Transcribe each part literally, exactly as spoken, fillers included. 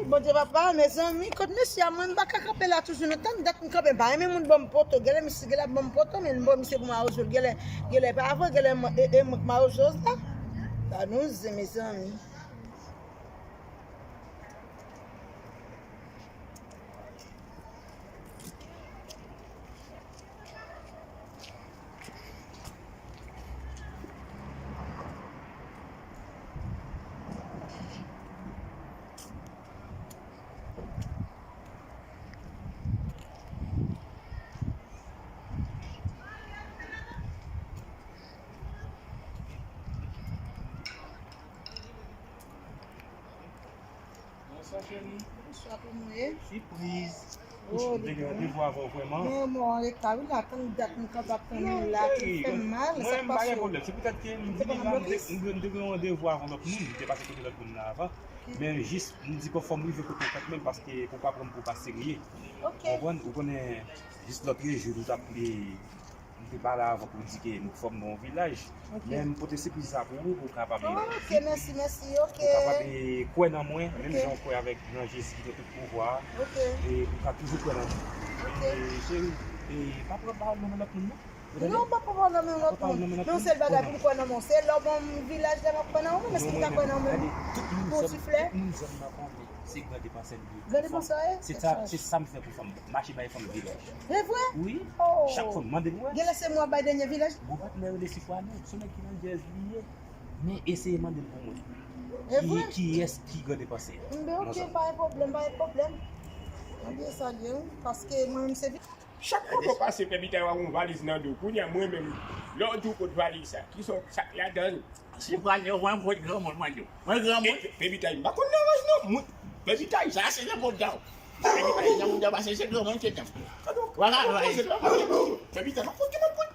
Bondye papa, mezanmi, kot mesye a, mwen m pa ka kanpe la toujou, nan tann dat m kanpe, m pa renmen moun ban m poto, genlè misye, genlè ap ban m poto, men m ban misye pou mawozo, genlè, genlè pa vre, genlè e, e mwen k mawozo la. Sa nou zen, mezanmi. Bonswa, cheri. Bonswa, kòman w ye? Sipriz. Oh, m te gen randevou avè w vrèman. Men mwen an reta wi la, tann dat m kanpe ap tann ou la, ki fè m mal, sa k pase w? Mwen m pa gen pwoblèm, se poutèt ke m vini la, m te, m te gen randevou avè lòt moun, m te pase kote lòt moun nan avan. Men jis m di bon fò m rive kote w kanmenm paske pou w pa pran m pou w pa serye. Ou konprann? Ou konnen jis lòt jou nou t ap m te pale avan pou di ke nou fòm nan yon vilaj. Men m pote sipriz sa pou ou, pou w kapab, pou w kapab kwè nan mwen, menm jan w kwè avèk nan Jezi ki gen tout pouvwa a, e pou w ka toujou kwè nan mwen. E, cheri, e, pa pran pawòl nan men lòt moun, non. Non, m pa pran pawòl nan men lòt moun. Men yon sèl bagay pou m kwè nan mwen, se lè w ban m vilaj la m ap kwè nan ou, men èske m ka kwè nan mwen pou ti flè? Tout moun zòn nan konnen se gran depansè li ye. Gran depansè w ye? Se sa, se sa m fè pou fanm. Mache bay fanm vilaj. E vre? Wi. Chak fwa m mande m wè. Genlè se mwen ap bay dènye vilaj. Gon patnè rele Sifwano, se nèg ki nan Jèz li ye. Men eseye mande l pou mwen. E vre? Ki, kiyès ki gran depansè a? Enben, ok, pa gen pwoblèm, pa gen pwoblèm. Mande sa li ye, wi, paske mwen menm se vi- Chak kote w pase, Pè Bitay w ap yon valiz nan do w. Kounye a, mwen menm, lè w di w pot valiz sa, ki sa w, sa k ladan l? Si pral yo, mwen pot granmoun, mwen di w. Mwen granmoun. E, Pè Bitay, m pa konn nan rans non. Mwen, Pè Bitay, sa se nan bòt dan w. Pè Bitay, nan bòt dan w, pase se granmoun ki dan. Wala, wala. Pè Bitay, m ap konn ki moun pou.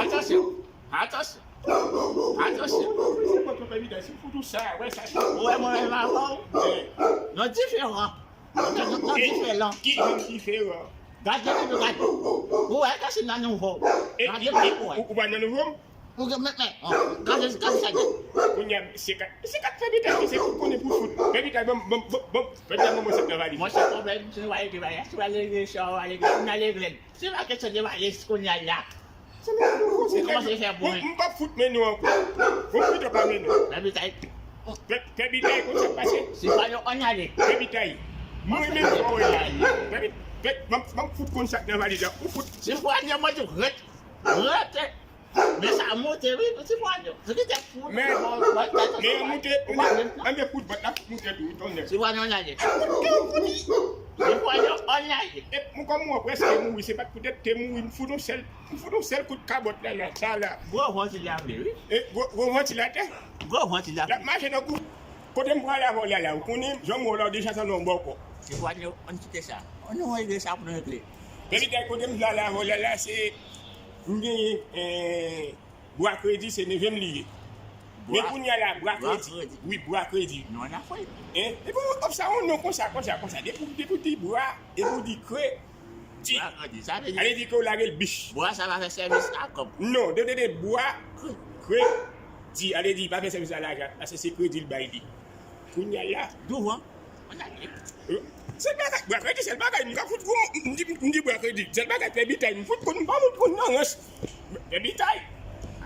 Atansyon, atansyon, atansyon. Pè Bitay, si m fout ou sa, wè sa. Ou wè mwen menm avè w? Non diferan. Nan diferan. Ki jan diferan? Gade, gade, gade. Ou wè, gade si nan nouvo. Gade, gade, ou wè. Ou pa nan nouvo? Ou gen, men, men, gade, gade sa. Kounye a, se kat, se kat Pè Bitay ki se konnen pou fout. Pè Bitay, bon, bon, bon, bon. Pè Bitay, bon, mwen se travay. Mwen se pwoblèm, se travay ki va, se travay, se travay, se travay, se travay. Se pa kesyon de valiz kounye a la. Ou kòmanse fè bwen. M p ap fout men nou ankò. Ou pito pa men nou. Pè Bitay. Pè, Pè Bitay, konn sa k pase? Si pa yo, ann ale. Pè Bitay. Mwen menm fò w la. Pè Bit-, Pè, m ap, m ap fout konn sa k nan valiz la. Ou fout. Si pa yo, mwen tou ret. Ret. Men sa moute, wi, ti pwanyo. Se ki te fout. Men, men moute, ann fout bòt la, fout moute tou, tonè. Ti pwanyo, ann ale. Ti pwanyo, ann ale. E, mwen kòm mwen prèske mouri, se pa t poutèt te mouri, m fout yon sèl, m fout yon sèl kout kabòt la, la, sa la. Gwo vantilatè, wi. E, gwo, gwo vantilatè. Gwo vantilatè. L ap mache nan kou. Kote m prale avè w la, la, ou konnen, jan m wè w la, w deja sanble yon bòkò. Ti pwanyo, ann kite sa. Ann nou regle sa pou nou regle. Pè Bitay, kote m prale avè w la, la, se, m genyen, eh, Bwa Kredi se neve m li ye. Men kounye a la, Bwa Kredi. Wi, Bwa Kredi. Non, n a fè. Hein? Epi w ap sa yon non konsa, konsa, konsa. Depi, depi w di bwa, epi w di kredi. Bwa Kredi, sa vle di. Ale di ke w lage l bich. Bwa sa pa fè sèvis a kòb. Non, de, de, de, Bwa Kredi. Ale di pa fè sèvis a lajan. Paske se kredi l bay li. Kounye a la. Douvan. Sèl bagay, Bwa Kredi, sèl bagay, m ka fout gwo, m di, m di Bwa Kredi, sèl bagay, Pè Bitay, m fout konn, m pa fout konn nan rans. Pè Bitay,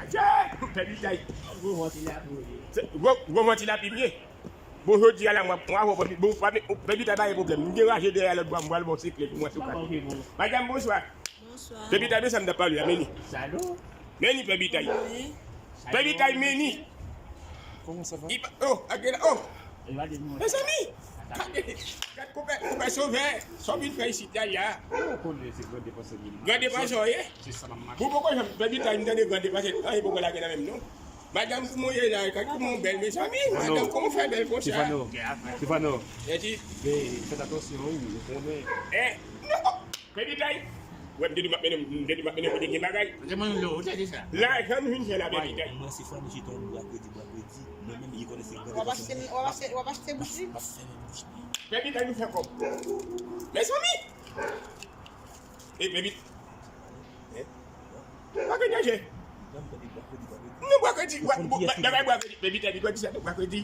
adje, Pè Bitay. Gwo vantilatè. Gwo, gwo vantilatè, pi byen. Bon, jodi a la, mwen, mwen, bon, Pè Bitay pa gen pwoblèm, m deraje dèyè lòt bwa, m pral ba w sekle pou mwen sou kat. Madanm, bonswa. Bonswa. Pè Bitay, men sa m t ap pale a, men ni. Salo. Men ni, Pè Bitay. Wi. Pè Bitay, men ni. Comment ça va? Oh, gade la, oh. Mezanmi, gade, gade konpè, konpè Sovè, sa w vin fè isit la, la. Ou konnen se gran depansè li ye. Gran depansè w ye? Se sa m ap mache. Bon, poko janm, Pè Bitay, m tande gran depansè, anyen poko lage nan men m, non. Madanm, kouman w ye la? Gade kouman w bèl, mezanmi. Madanm, kòman w fè bèl konsa? Stefano, Stefano. Fèt atansyon, wi, ou konnen. Eh, non. Pè Bitay. Wè, m te di m ap mennen, m te di m ap mennen kote gen bagay. Kote moun yo, ou te di sa? Lajan m vin fè la, Pè Bitay. Mwen se fwa nou chita yon bwa kredi, bwa kredi. Mwen menm, li konnen se gran depansè. W ap achte, w ap achte, w ap achte bouch li? M ap fèmen bouch li. Pè Bitay, nou fè kòb. Mezanmi! E, Pè Bit-, eh? Bwa kredi, danje. Non, bwa kredi, bwa kredi. Non, bwa kredi, bwa, bwa, bwa, bwa kredi. Pè Bitay, li di sa, bwa kredi.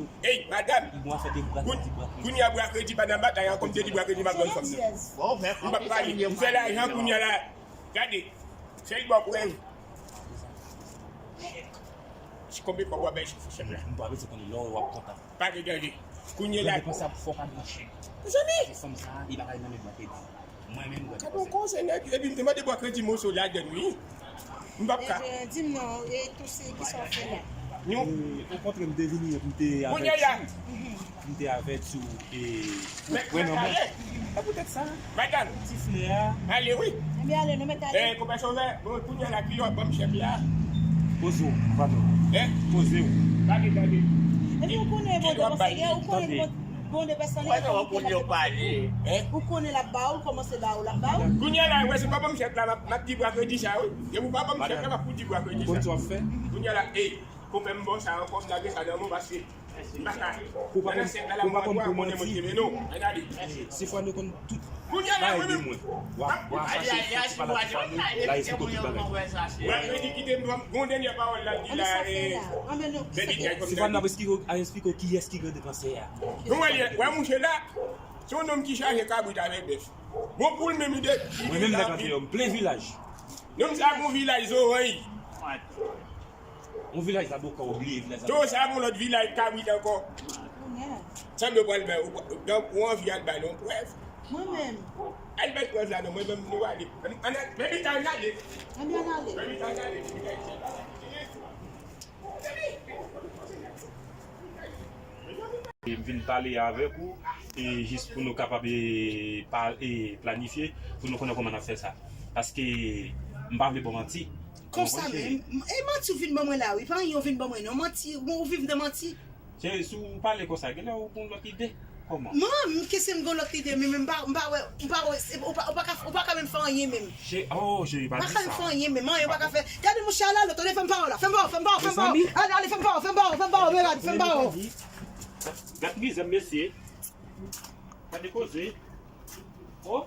nou. Ey, madanm. Li bon a fè de bwa, koun- di bwa kredi. Kounye a bwa kredi pa nan batay ankò, m te di bwa kredi m ap jwenn fanm nan. M p ap pale. M fè lajan kounye a la. Gade. Sèl bò pou mwen. Chèk. Konbyen kòb w ap bay chèf la? M pa bezwen konnen lè w ap kontan. Pa gen danje. Kounye la. Lè depanse ap fò pa gen chèk. Mezanmi! Paske fanm sa, li pa ka nan men bwa kredi. Mwen menm, bwa depanse. Gade yon konsèy nèg, epi m te mande bwa kredi moso ladann wi. M p ap ka. Ebyen, di m non, e tou se kisa w fè la? Non. E, okontrè, m te vini, m te avèti w. Kounye a. M te avèti w, e, ou kwè nan mwen. E poutèt sa, ti frè a. Ale wi. Ebyen, ale, nou mèt ale. E, konpè Sovè, bon, kounye a la, kilè w ap ban m chèk la? Poze w, patwon. Poze w. Gade, gade. Epi ou konnen Bondye konsa, ou konnen Bondye pèsonèl. Ou konnen l ap ba ou, l kòmanse ba ou, l ap ba ou. Kounye a la, wè, si w pa ban m chèk la, m ap, m ap di bwa kredi sa, wi. Depi w pa ban m chèk la, m ap fout di bwa kredi sa. Ou konn sa w ap fè? Kounye a la, ey, konpè m ba w sa ankò, m lage sa nan men w, paske m pa ka. Pou w pa konn, pou w pa konn pou manti. Se fwa nou konn tout bagay de mwen. W a, w a fache, se pa la ti fwa nou, la esplike w tout bagay. Wè, kredi kite m, gon dènyè pawòl la di la, e, se fwa n ap esplike w, a esplike w kiyès ki gran depansè a. Nou wè, wè mouche la, se yon nonm ki chaje kabrit avèk bèf. Gon poul menm li de. Mwen menm nèg Antiyò, m plen vilaj. Nonm sa gon vilaj zoranj. Yon vilaj la bòkò, ou bliye vilaj la. Towo sa gon lòt vilaj kabrit ankò. Sanble w pral bay, ou, ou anvi al bay l yon prèv. Mwen menm. Al bay prèv la non, mwen menm nou ale. Ann, ann, baby, ann ale. Ann ale. Baby, ann ale. E m vin pale avèk ou, e jis pou nou kapab, e, pa, e, planifye, pou nou konnen kòman n ap fè sa. Paske m pa vle ba w manti. Konsa menm, e manti w vin ban mwen la wi, pa anyen w vin ban mwen non, manti, bon, ou viv nan manti. Cheri, si w pale konsa, genlè ou gon lòt ide. Kòman? Mwen, m kese m gon lòt ide, men, men m pa, m pa wè, m pa wè, se, ou pa, ou pa ka, ou pa ka menm fè anyen menm. Che-, oh, cheri, pa di sa. Pa ka menm fè anyen menm, anyen ou pa ka fè. Gade mouche a la, lòt, ale fè m ba w la, fè m ba w, fè m ba w, fè m ba w. Mezanmi. Ale, ale, fè m ba w, fè m ba w, fè m ba w, Mérad, fè m ba w. Gad mizè, mesye. Gade koze. Oh.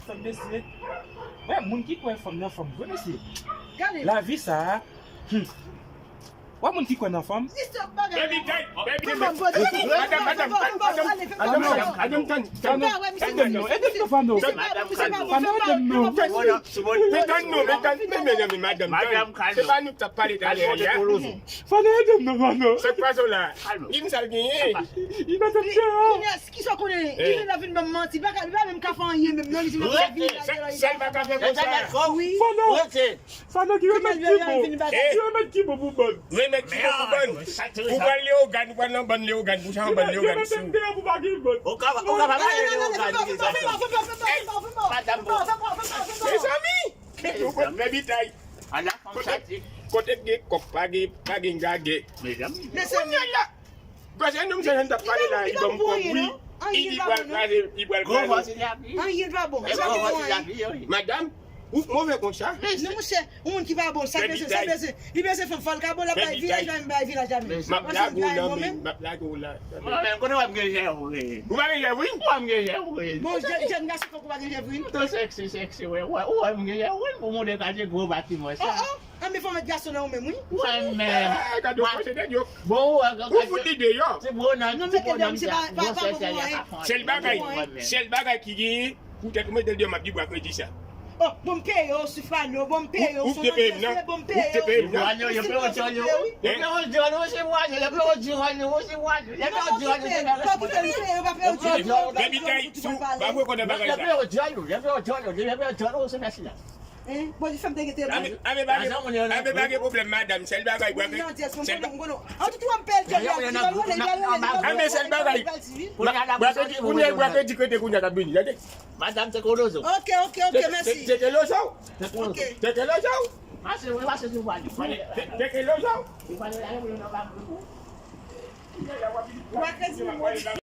Fè mesye. Wè, moun ki kwè fanm nan fanm vre, mesye. Gade. Lavi sa a. Hmm. Wè moun ki kwè nan fanm. Baby, guy, baby, guy. Madanm, madanm, madanm, madanm, madanm, tann, tann, tann, tann non, ede m non, Fano. Fano, ede m non. Men tann non, men tann, men, men, men, madanm, tann. Se pa nou k t ap pale talè a. Fano, ede m non, Fano. Sa k pase w la? Di m sa l genyen. Li pa t ap fè a. Kisa w konnen? Li vin la vin ban m manti. Li pa ka, li pa menm ka fè anyen menm non, li vin ap fè vilaj. Sèl pa ka fè konsa. Wi. Fano. Fano ki remèd ki bon. Ki remèd ki bon pou bòn. Remèd ki bon pou bòn. Ou pral Leyogàn, ou pral nan bòn Leyogàn, pou chan bòn Leyogàn sou. Ou ka, ou ka pa pale Leyogàn. Mezanmi. Mezanmi. Kote, kote gen kòk, pa gen, pa gen gagè. Mezanmi. Kounye a la. Paske nonm sa jan n t ap pale la, li ban m kòb wi. Li, li pral kraze, li pral kraze. Anyen pa bon. Madanm, ou move konsa. Non, monchè, yon moun ki pa bon, sa bezwen, sa bezwen. Li bezwen fanm, fò l ka bon, l ap bay vilaj la menm, bay vilaj la menm. M ap lage w la, men, m ap lage w la. Mwen menm, kote w ap gen jèvrin? Ou pa gen jèvrin? Ou pa m gen jèvrin? Bon, jèn gason fòk ou pa gen jèvrin. Ou twò sèksi, sèksi, wè, wè, ou wè m gen jèvrin pou moun de kache gwo batiman sa. Anben fò mèt gason nan ou menm wi. Mwen menm. Gade w pase dènye. Bon, ou fout li deyò. Ti bonòm, ti bonòm sa. Gwosès sa y ap fè. Sèl bagay, sèl bagay ki genyen, poutèt ou mete l deyò, m ap di bwa kredi sa. Oh, bon m peye w sou Fano, bon m peye w sou Landjèse, bon m peye w. Yo peye w dyòl, yo peye w dyòl, yo. Yo peye w dyòl, yo se vwazen, yo peye w dyòl, yo se vwazen. Yo peye w dyòl, yo se vwazen. Yo peye w dyòl, yo peye w dyòl, yo se vwazen. Yo peye w dyòl, yo peye w dyòl, yo se vwazen. Hein? Bon, fè m te gentan. Anben, anben, pa gen, anben, pa gen pwoblèm, madanm. Sèl bagay, bwa ke, sèl ba- An tout, w ap pèdi, w ap pèdi, w ap pèdi. Anben, sèl bagay. Bwa ke, kounye a, bwa ke di kote kounye a k ap vini, tande. Madanm, se kolozo. Ok, ok, ok, mèsi. Teke lozo. Ok. Teke lozo. Mache, mwen mache sou vwa li. Teke lozo. Bwa ke di